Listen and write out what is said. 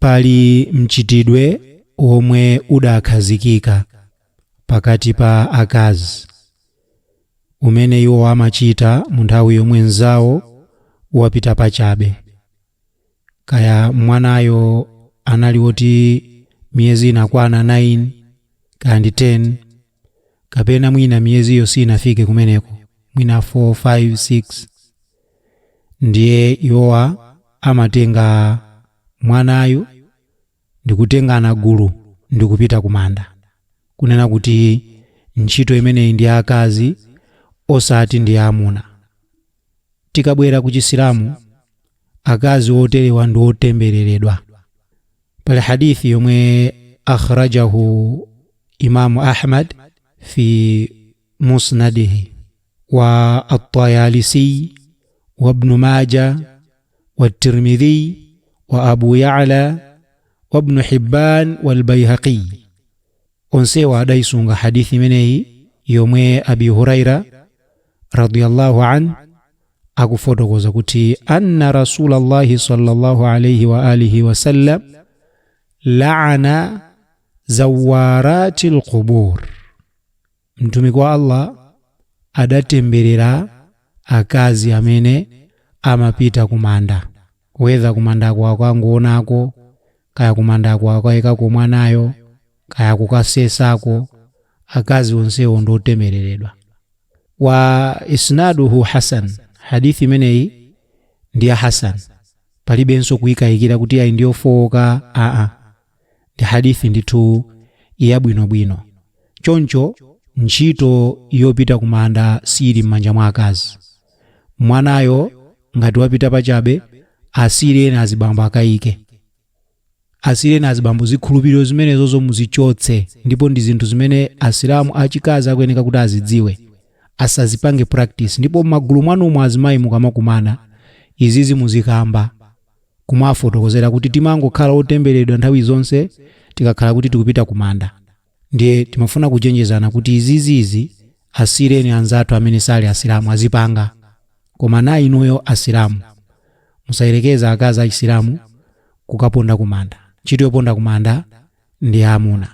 Pali mchitidwe womwe udakhazikika pakati pa akazi umene iwo amachita mu nthawi yomwe mnzawo wapita pachabe, kaya mwanayo anali woti miyezi inakwana 9 kaya ndi 10, kapena mwina miyeziyo sinafike kumeneko, mwina 4, 5, 6, ndiye iwowa amatenga mwanayu ndikutengana gulu ndikupita kumanda, kunena kuti ntchito imeneyi ndi akazi osati ndi amuna. Tikabwera ku Chisilamu, akazi oterewa ndi otembereredwa. Pali hadithi yomwe akhrajahu Imamu Ahmad fi musnadihi wa At-Tayalisi wa Ibn Majah wa Tirmidhi wa Abu Ya'la wa Ibn Hibban wal Bayhaqi, onsewa adayisunga hadithi imeneyi yomwe Abi Huraira radiyallahu an akufotokoza kuti anna Rasulallahi sallallahu alayhi wa alihi wasallam la'ana zawarati lqubur, mtumiki wa Allah adatemberera akazi amene amapita kumanda, whether kumandako akangoonako, kaya kumandako akayikako mwanayo, kaya kukasesako, akazi onsewo ndotembereredwa. Wa isnaduhu hasan, hadithi imeneyi ndi ya hasan, palibenso kuyikayikira kuti ayi ndiyofowoka, aa, ndi hadithi ndithu yabwinobwino. Choncho ntchito yopita kumanda sili m'manja mwa akazi. Mwanayo ngati wapita pachabe, asiyireni azibambo akayike, asiyireni azibambo. Zikhulupiriro zimenezozo muzichotse, ndipo ndi zinthu zimene Asilamu achikazi akuyeneka kuti azidziwe, asazipange practice. Ndipo m'magulu mwanumo azimayi mukamakumana, izizi muzikamba, kumafotokozera kuti timangokhala otembereredwa nthawi zonse tikakhala kuti tikupita kumanda. Ndiye timafuna kuchenjezana kuti izizizi asiyireni anzathu amene sali Asilamu azipanga, koma na inuyo Asilamu musayerekeza akazi achisilamu kukaponda kumanda. Ntchito yoponda kumanda ndi amuna.